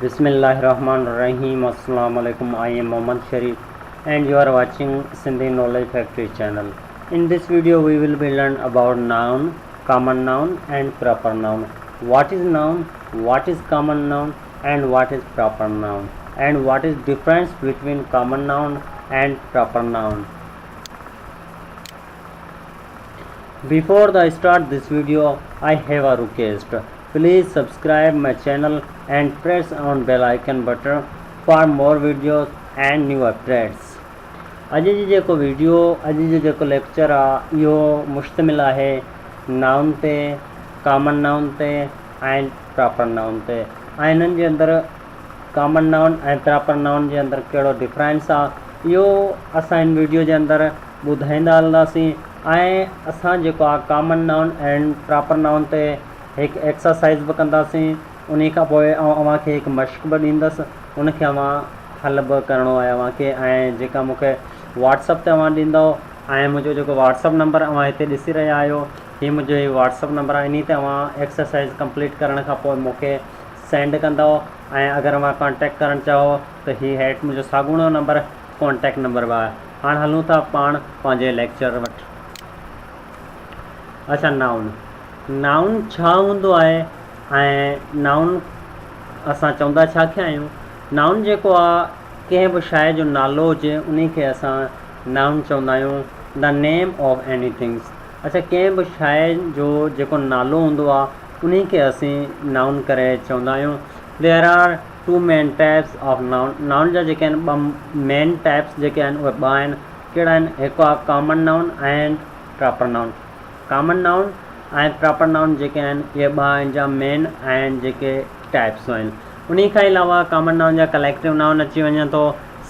بسم الله الرحمن الرحيم السلام عليڪم I am Muhammad Sharif and you are watching Sindhi knowledge factory channel in this video we will be learn about noun common noun and proper noun what is noun what is common noun and what is proper noun and what is difference between common noun and proper noun Before the start this video I have a request. Please subscribe my channel and press on bell icon button for more videos and new updates. اڄ جي جيڪو video اڄ جو جيڪو lecture آ اهو مشتمل آهي نائون تي ڪامن نائون تي ۽ پراپر نائون تي ۽ انهن جي اندر ڪامن نائون ۽ پراپر نائون جي اندر ڪهڙو ڊفرنس آ اهو اسان هن ويڊيو جي اندر ٻڌائيندا هلنداسين ۽ اسان جيڪو آ ڪامن نائون ۽ پراپر نائون تي هڪ ايڪسرسائيز به ڪنداسين انهي کان پوء آئون اوهان کي هڪ مشق به ڏيندس ان کي اوهان حل به ڪرڻو آهي اوهان کي ۽ جيڪا مون کي واٽس اپ تي اوهان ڏيندؤ ۽ منهنجو جيڪو واٽس اپ نمبر اوهان هتي ڏسي رهيا آهيو هي منهنجو هي واٽس اپ نمبر آهي انهي تي اوهان ايڪسرسائيز ڪمپليٽ ڪرڻ کان پوء مون کي سينڊ ڪندؤ ۽ اگر اوهان ڪانٽيڪٽ ڪرڻ چاهو ته هي هيٺ منهنجو ساڳوڻو نمبر ڪانٽيڪٽ نمبر به آهي هاڻ هلون ٿا پاڻ پنهنجي ليڪچر وٽ. اڇا نائون نائون ڇا هوندو آهي ۽ نائون اسان چوندا ڇا کي آهيون نائون جيڪو آ ڪنهن به شيء جو نالو هجي انهي کي اسان نائون چوندا آهيون the name of any things اڇا ڪنهن به شيء جو جيڪو نالو هوندو آ انهي کي اسين نائون ڪري چوندا آهيون there are two main types of noun noun جا جيڪي آهن ٻه مين ٽائپس جيڪي آهن اهي ٻه آهن ڪهڙا آهن هڪ آ common noun ۽ proper noun common noun ۽ proper noun جيڪي آهن اهي ٻه آهن جا مين آهن جيڪي ٽائپس آهن انهي کان علاوه ڪامن نائون جا ڪليڪٽو نائون اچي وڃي ٿو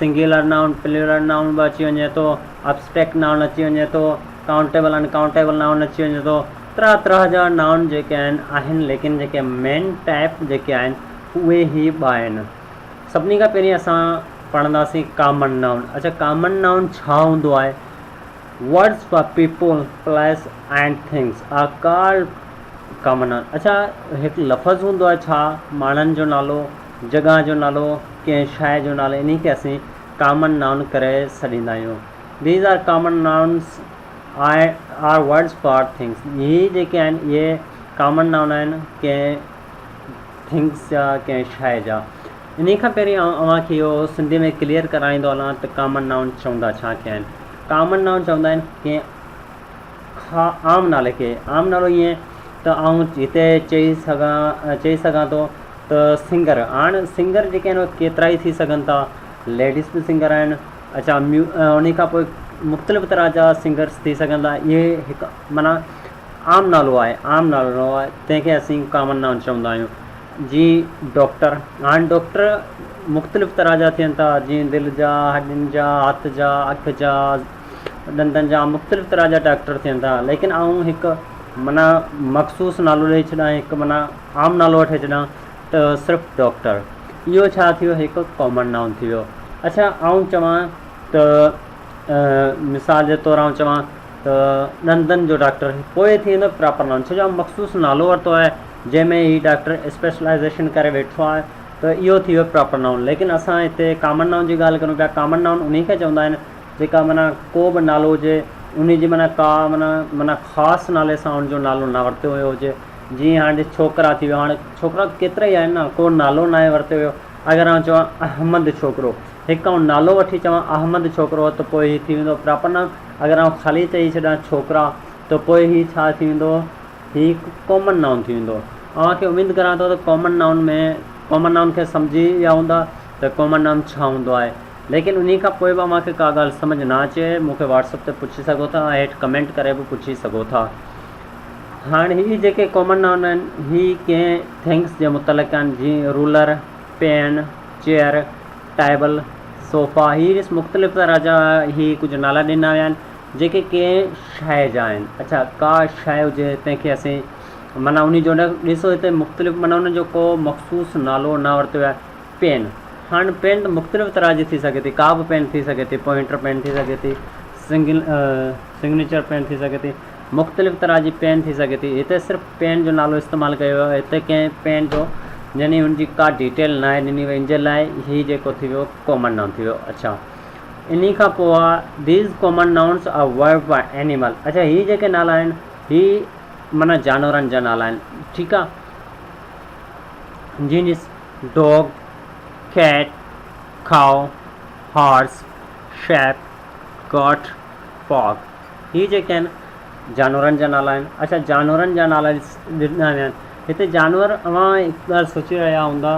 سنگيولر نائون پليورل نائون به اچي وڃي ٿو ابسٽريڪٽ نائون اچي وڃي ٿو ڪائونٽيبل ان ڪائونٽيبل نائون اچي وڃي ٿو طرح طرح جا نائون جيڪي آهن آهن ليڪن جيڪي مين ٽائپ جيڪي آهن اهي هي ٻه آهن سڀني کان پهرين اسان پڙهنداسين ڪامن نائون اڇا ڪامن نائون ڇا هوندو آهي words for people, place and things are called common noun اڇا هڪ لفظ هوندو آهي ڇا ماڻهن جو نالو جڳهه جو نالو ڪنهن شيء جو نالو انهي کي اسين ڪامن نائون ڪري سڏيندا آهيون These are common nouns are words for things هي جيڪي آهن اهي ڪامن نائون آهن ڪنهن ٿنگس جا ڪنهن شيء جا انهي کان پهرين آئون اوهان کي اهو سنڌي ۾ ڪليئر ڪرائيندو هلان ته ڪامن نائون چوندا ڇا کي آهن. ڪامن نائون چوندا آهن ڪنهن خا عام نالي کي. عام نالو ائين ته آئون هتي چئي سگهان چئي سگهان ٿو ته سنگر هاڻ سنگر جيڪي آهن اهي ڪيترا ئي ٿي سگهن ٿا ليڊيز به سنگر آهن اڇا ميو انهي کان پوء مختلف طرح جا سنگرس ٿي سگهن ٿا اهي هڪ معنيٰ عام نالو آهي عام نالو آهي تنهن کي اسين ڪامن نائون چوندا آهيون. جي ڊاڪٽر، هاڻ ڊاڪٽر مختلف طرح جا ٿين ٿا جيئن دل جا، هڏين جا، هٿ جا، اک جا، ڏندن جا مختلف طرح جا ڊاڪٽر ٿين ٿا ليڪن آئون هڪ معنيٰ مخصوص نالو ڏئي ڇڏان هڪ معنيٰ عام نالو وٺي ڇڏان ته صرف ڊاڪٽر اهو ڇا ٿي ويو هڪ ڪامن نائون ٿي ويو اڇا آئون چوان ته مثال جي طور آئون چوان ته ڏندن جو ڊاڪٽر پوء ٿي ويندو پراپر نائون ڇو جو آئون مخصوص نالو ورتو آهي جنهن ۾ هي ڊاڪٽر اسپيشلائيزيشن ڪري ويٺو آهي ته اهو ٿي ويو پراپر نائون ليڪن اسان هتي ڪامن نائون جي ڳالهه ڪريون پيا ڪامن نائون انهي کي چوندا آهن جيڪا معنيٰ ڪو به نالو هجي انهي جي معنيٰ ڪا معنيٰ معنيٰ خاص نالي سان ان جو نالو نه ورتو ويو هجي جيئن هاڻي ڇوڪرا ٿي ويو هاڻي ڇوڪرا ڪيترا ئي آهن نه ڪو نالو ناهي ورتو ويو اگر آئون چوان احمد ڇوڪرو هڪ آئون نالو وٺي چوان احمد ڇوڪرو ته پوء هي ٿي ويندو پراپر نائون اگر آئون خالي چئي ڇڏان ڇوڪرا ته پوء هي ڇا ٿي ويندو هي هڪ ڪامن نائون ٿي ويندو. اوهان کي اميد ڪريان ٿو ته ڪامن نائون ۾ ڪامن نائون کي سمجهي ويا هوندا ته ڪامن نائون ڇا هوندو آهي. ليڪن انهي کان پوء به اوهان کي ڪا ڳالهه سمجهه نه اچي مون کي واٽس اپ تي پڇي سگهو ٿا ۽ هيٺ ڪمينٽ ڪري به پڇي سگهو ٿا. هاڻ هي جيڪي ڪامن نائون آهن هي ڪنهن ٿنگس جي متعلق آهن جيئن ruler, pen, chair, table, sofa هي ڏس مختلف طرح جا هي ڪجهه نالا ڏنا ويا آهن. جيڪي ڪنهن شيء جا آهن. اڇا ڪا شيء هجي تنهن کي اسين معنيٰ انهي جو نه ڏسو هتي مختلف معنيٰ ان جو ڪو مخصوص نالو نه ورتو ويو آهي. پين هاڻ پين ته مختلف طرح جي ٿي سگهي ٿي ڪا به پين ٿي سگهي ٿي پوائنٽر پين ٿي سگهي ٿي سنگل سگنيچر پين ٿي سگهي ٿي مختلف طرح جي پين ٿي سگهي ٿي هتي صرف پين جو نالو استعمال ڪيو ويو آهي هتي ڪنهن پين جو يعني ان جي ڪا ڊيٽيل ناهي ڏني وئي ان جي لاء هي جيڪو ٿي ويو ڪامن نائون ٿي ويو. اڇا انهي کان پوء آ These common nouns are verb by animal اڇا هي جيڪي نالا آهن هي معنيٰ جانورن جا نالا آهن ٺيڪ آ جيئن ڏس dog, cat, cow, horse, sheep, goat, pig هي جيڪي آهن جانورن جا نالا آهن. اڇا جانورن جا نالا ڏنا ويا آهن هتي جانور اوهان هڪ ڳالهه سوچي رهيا هوندا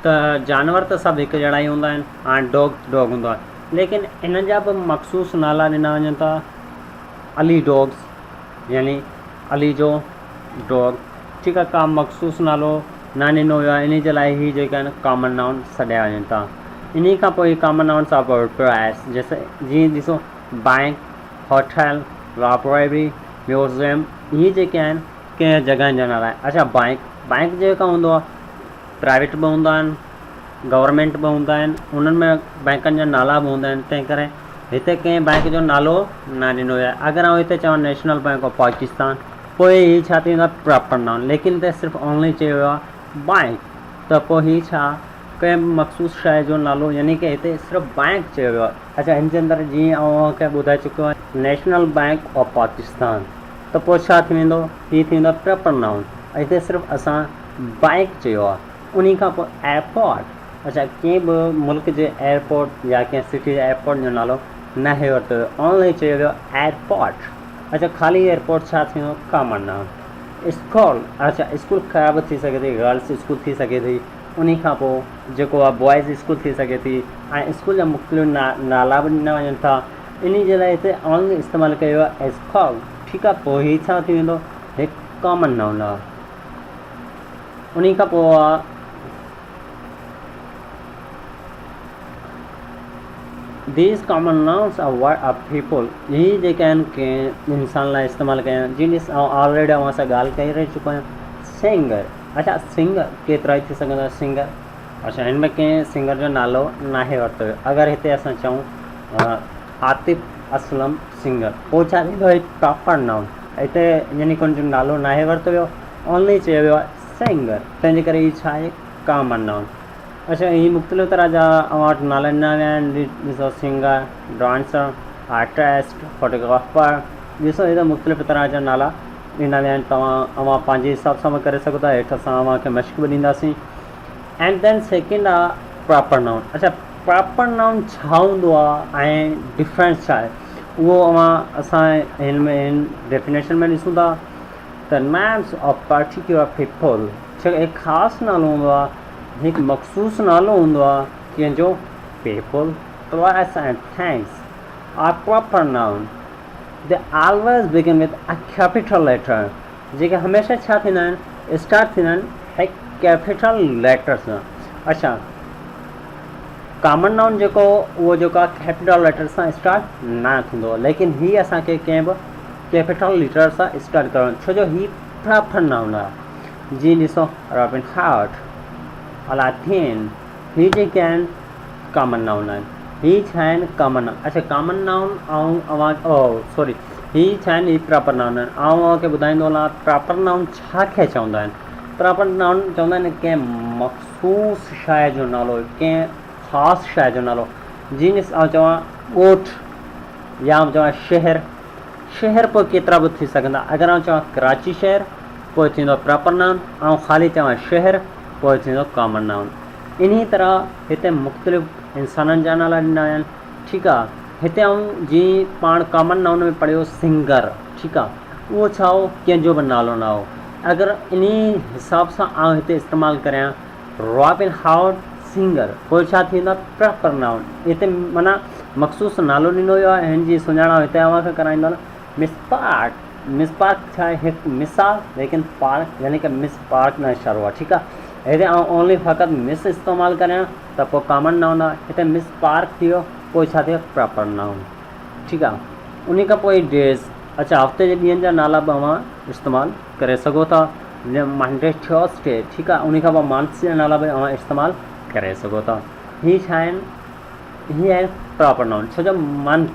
ته جانور ته سڀ هڪ جهڙا ئي هوندا آهن هاڻي ڊوگ ڊوگ هوندو آهي ليڪن انهن جا به مخصوص نالا ڏنا وڃن ٿا علي ڊوگس يعني علي جو ڊوگ ٺيڪ آهي ڪا مخصوص نالو نه ڏنو ويو آهي انهي جي لاء هي جيڪي آهن ڪامن نائون سڏيا وڃن ٿا انهي کان پوء ڪامن نائونس آف پرائس جيئن ڏسو بئنڪ، هوٽل، لائبريري، ميوزيم اهي جيڪي آهن ڪنهن جڳهن جا نالا آهن. اڇا بئنڪ، بئنڪ جيڪا هوندو آهي پرائيويٽ به هوندا آهن گورنمينٽ به هوندا آهن انهن ۾ بئنڪن جا نالا به هوندا آهن تنهن ڪري هتي ڪنهن بئنڪ جو نالو نه ڏنو ويو آهي اگر آئون هتي چوان نيشنل بئنڪ آف پاڪستان پوء هي ڇا ٿي ويندو آهي پراپر نائون ليڪن هتي صرف اونلي چيو ويو آهي بئنڪ ته پوء هي ڇا ڪنهن به مخصوص شيء جو نالو يعني ڪه هتي صرف بئنڪ چيو ويو آهي. اڇا هن جي اندر جيئن آئون اوهان کي ٻڌائي چڪو آهيان نيشنل بئنڪ آف پاڪستان ته پوء ڇا ٿي ويندو هي ٿي ويندو پراپر نائون هتي صرف اسان بئنڪ چيو آهي انهي کان پوء ايئرپورٽ اڇا ڪنهن به ملڪ جي ايئرپورٽ يا ڪنهن سٽي جي ايئرپورٽ جو نالو ناهي ورتو ويو اونلي چيو ويو ايئرپورٽ اڇا خالي ايئرپورٽ ڇا ٿي ويندو ڪامن نائون اسڪول اڇا اسڪول ڪا به ٿي سگهي ٿي گرلس اسڪول ٿي سگهي ٿي انهي کان پوء جيڪو آهي بوائز اسڪول ٿي سگهي ٿي ۽ اسڪول جا مختلف نالا به ڏنا وڃن ٿا انهي جي لاء هتي آنگ استعمال ڪيو ويو آهي اسڪول ٺيڪ آهي پوء هي ڇا ٿي ويندو هڪ ڪامن نائون آهي انهي کان پوء آهي These common nouns are what are people هي جيڪي آهن ڪنهن انسان لاء استعمال ڪيا جن ڏس آئون آلريڊي اوهان سان ڳالهه ڪري رهي چڪو آهيان سنگر اڇا سنگر ڪيترا ئي ٿي سگهندا سنگر اڇا هن ۾ ڪنهن سنگر جو نالو ناهي ورتو ويو اگر هتي اسان چئون عاطف اسلم سنگر پوء ڇا ٿيندو هي پراپر نائون هتي يعني ڪن جو نالو ناهي ورتو ويو اونلي چيو ويو آهي سنگر تنهن جي ڪري هي ڇا آهي ڪامن نائون اڇا هي مختلف طرح جا اوهان وٽ نالا ڏنا ويا آهن ڏسو سنگر ڊانسر آرٽسٽ فوٽوگرافر ڏسو هي ته مختلف طرح جا نالا ڏنا ويا آهن توهان اوهان پنهنجي حساب سان به ڪري سگهو ٿا هيٺ اسان اوهان کي مشق به ڏينداسين اينڊ then second آ پراپر نائون اڇا پراپر نائون ڇا هوندو آ ۽ ڊفرنس ڇا آهي اهو اوهان اسان هن ۾ هن ڊيفينيشن ۾ ڏسون ٿا ته نيمس آف پارٽيڪيولر پيپل ڇا هڪ خاص نالو هوندو آ هڪ مخصوص نالو هوندو آ ڪنهن جو people place and things are proper noun They always begin with a capital letter جيڪي هميشه ڇا ٿيندا آهن اسٽارٽ ٿيندا آهن هڪ ڪيپيٽل ليٽر سان اڇا ڪامن نائون جيڪو اهو جيڪو آهي ڪيپيٽل ليٽر سان اسٽارٽ نه ٿيندو ليڪن هي اسان کي ڪنهن به ڪيپيٽل ليٽر سان اسٽارٽ ڪرڻو ڇو جو هي پراپر نائون آهي جيئن ڏسو رابن هارٽ الاٿين هي جيڪي آهن ڪامن نائون آهن. هي ڇا آهن؟ Common noun. اڇا ڪامن نائون آئون اوهان او سوري هي ڇا آهن؟ هي پراپر نائون آهن. آئون اوهان کي ٻڌائيندو هلان پراپر نائون ڇا کي چوندا آهن؟ پراپر نائون چوندا آهن ڪنهن مخصوص شيء جو نالو ڪنهن خاص شيء جو نالو جيئن آئون چوان ڳوٺ يا آئون چوان شهر شهر پوء ڪيترا به ٿي سگهندا اگر آئون چوان ڪراچي شهر پوء ٿيندو پراپر نائون آئون خالي چوان شهر پوء ٿيندو ڪامن نائون. انهيء طرح هتي مختلف انسانن جا نالا ڏنا ويا آهن. ٺيڪ آ هتي آئون جيئن پاڻ ڪامن نائون ۾ پڙهيو سنگر ٺيڪ آ اهو ڇا هو ڪنهن جو به نالو نه هو اگر انهيء حساب سان آئون هتي استعمال ڪريان رابن هاورڊ سنگر پوء ڇا ٿي ويندو پراپر نائون هتي معنيٰ مخصوص نالو ڏنو ويو آهي هن جي سڃاڻ آئون هتي اوهان کي ڪرائيندو هلان مس پارڪ مس پارڪ ڇا آهي هڪ مس آ ليڪن پارڪ يعني ڪه مس پارڪ ڏانهن اشارو آ ٺيڪ آ هتي آئون اونلي فقط مس استعمال ڪريان ته پوء ڪامن نائون آ هتي مس پارڪ ٿي ويو پوء ڇا ٿيو پراپر نائون ٺيڪ آ انهي کان پوء ڊيز اڇا هفتي جي ڏينهن جا نالا به اوهان استعمال ڪري سگهو ٿا جيئن منڊي ٿيوسڊي ٺيڪ آ انهي کان پوء منٿس جا نالا به اوهان استعمال ڪري سگهو ٿا هي ڇا آهن هي آهن پراپر نائون ڇو جو منٿ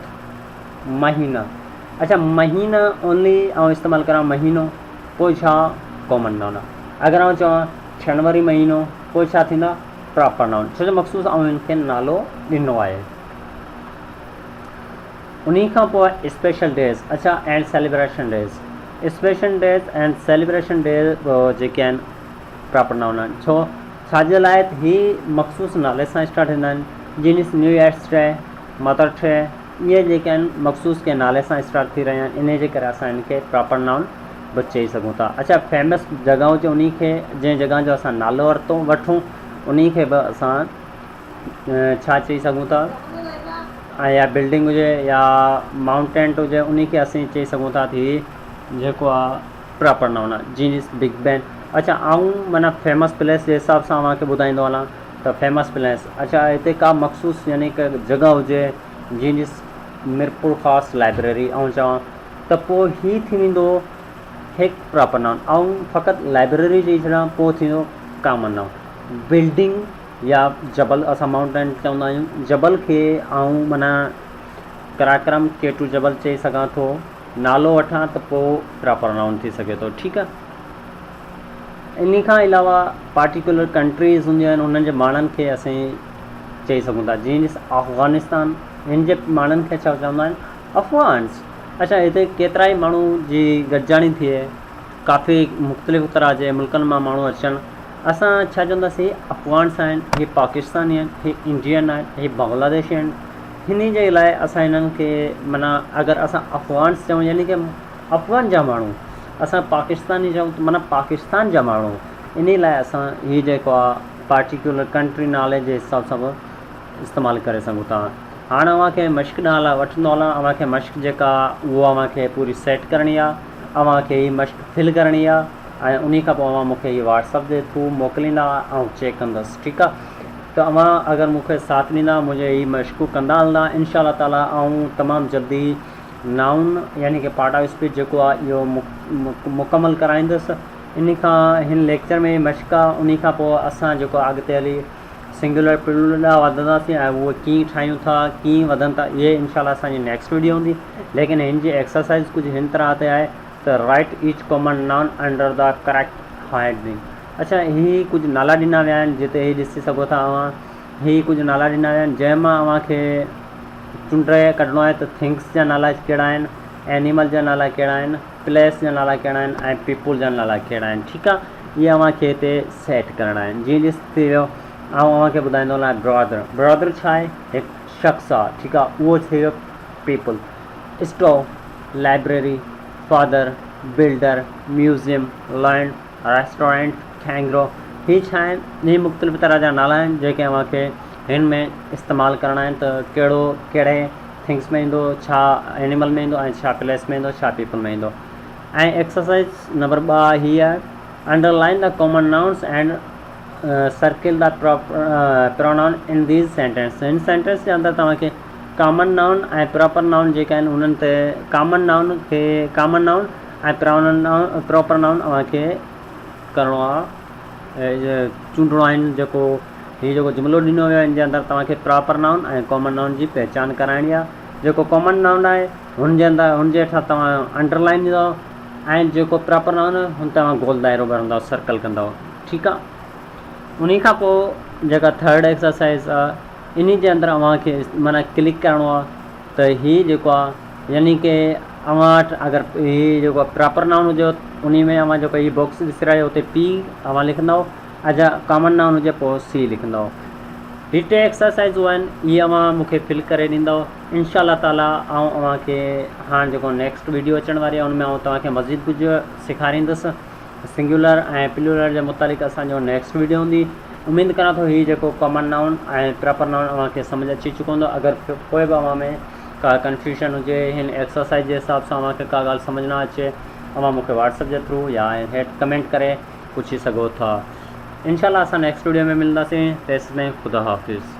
مهينا اڇا مهينا اونلي آئون استعمال ڪريان مهينو پوء ڇا ڪامن نائون آ. اگر آئون چوان ڇنوري مهينو پوء ڇا ٿيندا پراپر نائون ڇو جو مخصوص آئون هن کي نالو ڏنو آهي. انهي کان پوء اسپيشل ڊيز اڇا and celebration days special days and celebration days جيڪي آهن پراپر نائون آهن ڇو ڇا جي لاء ته هي مخصوص نالي سان اسٽارٽ ٿيندا آهن جيئن نيو يئرس ڊي مدر ڊي اهي جيڪي آهن مخصوص ڪنهن نالي سان اسٽارٽ ٿي رهيا آهن انهي جي ڪري اسان هن کي پراپر نائون به چئي سگهون ٿا. اڇا فيمس جڳهه هجي انهي کي جنهن جڳهه جو اسان نالو ورتو وٺون انهي کي به اسان ڇا چئي سگهون ٿا ۽ يا بلڊنگ هجي يا مائونٽينٽ هجي انهي کي اسين چئي سگهون ٿا ته هي جيڪو آهي پراپر نائون آهي جيئن بگ بين اڇا آئون معنيٰ فيمس پليس جي حساب سان اوهان کي ٻڌائيندو هلان ته فيمس پليس اڇا هتي ڪا مخصوص يعني ڪا جڳهه هجي جيئن ڏس ميرپورخاص لائبريري آئون چوان ته پوء هي ٿي ويندو هڪ پراپر نائون آئون فقط لائبريري چئي ڇڏان پوء ٿيندو ڪامن نائون بلڊنگ يا جبل اسان مائونٽين چوندا آهيون جبل کي آئون معنيٰ قراقرم ڪيٽو جبل چئي سگهان ٿو نالو وٺان ته پوء پراپر نائون ٿي سگهي ٿو ٺيڪ آهي انهي کان علاوه پارٽيڪولر ڪنٽريز هونديون آهن انهن جي ماڻهن کي اسين چئي سگهون ٿا جيئن ڏس افغانستان هن جي ماڻهن کي ڇا چوندا آهن افغانس اڇا هتي ڪيترا ئي ماڻهو جي گڏجاڻي ٿئي ڪافي مختلف طرح جي ملڪن مان ماڻهو اچن اسان ڇا چونداسين افغانس آهن هي پاڪستاني آهن هي انڊين آهن هي بنگلاديشي آهن هن جي لاء اسان هنن کي معنيٰ اگر اسان افغانس چئون يعني ڪه افغان جا ماڻهو، اسان پاڪستاني چئون ته معنيٰ پاڪستان جا ماڻهو، انهي لاء اسان هي جيڪو آ پارٽيڪيولر ڪنٽري نالي جي حساب سان به استعمال ڪري سگهون ٿا. هاڻ اوهان کي مشق ڏانهن لاء وٺندو هلان، اوهان کي مشق جيڪا آ اهو اوهان کي پوري سيٽ ڪرڻي آ، اوهان کي هي مشق فل ڪرڻي آ ۽ انهي کان پوء اوهان مون کي هي واٽس اپ جي ٿرو موڪليندا آئون چيڪ ڪندس ٺيڪ آ ته اوهان اگر مون کي ساٿ ڏيندا منهنجي هي مشقون ڪندا هلندا انشاء الله تعالي آئون تمام جلدي نائون يعني ڪه پارٽ آف اسپيچ جيڪو آ اهو مڪمل ڪرائيندس انهي کان هن ليڪچر ۾ مشق آ انهي کان پوء اسان جيڪو اڳتي هلي سنگيولر پلورل ڏانهن وڌنداسين ۽ اهي ڪيئن ٺاهيون ٿا ڪيئن وڌن ٿا اهي انشاء الله اسان جي نيڪسٽ ويڊيو هوندي ليڪن هن جي ايڪسرسائز ڪجهه هن طرح تي آهي ته write each common noun under the correct heading اڇا هي ڪجهه نالا ڏنا ويا آهن جتي هي ڏسي سگهو ٿا اوهان هي ڪجهه نالا ڏنا ويا آهن جنهن مان اوهان کي چونڊي ڪڍڻو آهي ته ٿنگس جا نالا ڪهڙا آهن، اينيمل جا نالا ڪهڙا آهن، پليس جا نالا ڪهڙا آهن ۽ پيپل جا نالا ڪهڙا آهن ٺيڪ آهي اهي اوهان کي هتي سيٽ ڪرڻا آهن جيئن ڏس ٿي ويو آئون اوهان کي ٻڌائيندو هلان برادر برادر ڇا آهي هڪ شخص آهي ٺيڪ آهي اهو ٿي ويو people stove library father builder museum land restaurant, kangaroo, هي ڇا آهن؟ هي مختلف طرح جا نالا آهن جيڪي اوهان کي هن ۾ استعمال ڪرڻا آهن ته ڪهڙو ڪهڙي ٿنگس ۾ ايندو، ڇا اينيمل ۾ ايندو ۽ ڇا پليس ۾ ايندو، ڇا پيپل ۾ ايندو. ۽ ايڪسرسائز نمبر 2 هي آهي underline the common nouns and circle the pronoun in these sentence. هن سينٽينس جي اندر توهان کي ڪامن نائون ۽ پراپر نائون جيڪي آهن انهن تي ڪامن نائون کي ڪامن نائون ۽ پراپر نائون اوهان کي ڪرڻو آهي چونڊڻو آهي جيڪو هي جيڪو جملو ڏنو ويو آهي ان جي اندر توهان کي پراپر نائون ۽ ڪامن نائون جي پهچان ڪرائڻي آهي جيڪو ڪامن نائون آهي هن جي اندر هن جي هيٺان توهان انڊر لائن ڏيندؤ ۽ جيڪو پراپر نائون آهي هن توهان گول دائرو ڀرندؤ سرڪل ڪندؤ ٺيڪ آهي انهي کان پوء جيڪا ٿرڊ ايڪسرسائز آهي انهي جي اندر اوهان کي معنيٰ ڪلڪ ڪرڻو آهي ته هي جيڪو آ يعني ڪي اوهان وٽ اگر هي جيڪو پراپر نائون هجي انهي ۾ اوهان جيڪو هي باڪس ڏسي رهيا آهيو اتي پي اوهان لکندؤ اجا ڪامن نائون هجي پوء سي لکندؤ هي ٽي ايڪسرسائزون آهن هي اوهان مون کي فل ڪري ڏيندؤ انشاء الله تعالي آئون اوهان کي هاڻ جيڪو نيڪسٽ ويڊيو اچڻ واري آهي ان ۾ آئون توهان کي مزيد ڪجهه سيکاريندس سنگيولر ۽ پلورل جي متعلق اسان جو نيڪسٽ ويڊيو هوندي اميد ڪران ٿو هي جيڪو ڪامن نائون ۽ پراپر نائون اوهان کي سمجھ اچي چڪو هوندو اگر پوء به اوهان ۾ ڪا ڪنفيوشن هجي هن ايڪسرسائز جي حساب سان اوهان کي ڪا ڳالهه سمجھ نه اچي اوهان مون کي واٽس اپ جي ٿرو يا هيٺ ڪمينٽ ڪري پڇي سگهو ٿا انشاء الله اسان نيڪسٽ ويڊيو ۾ ملنداسين تيسين خدا حافظ.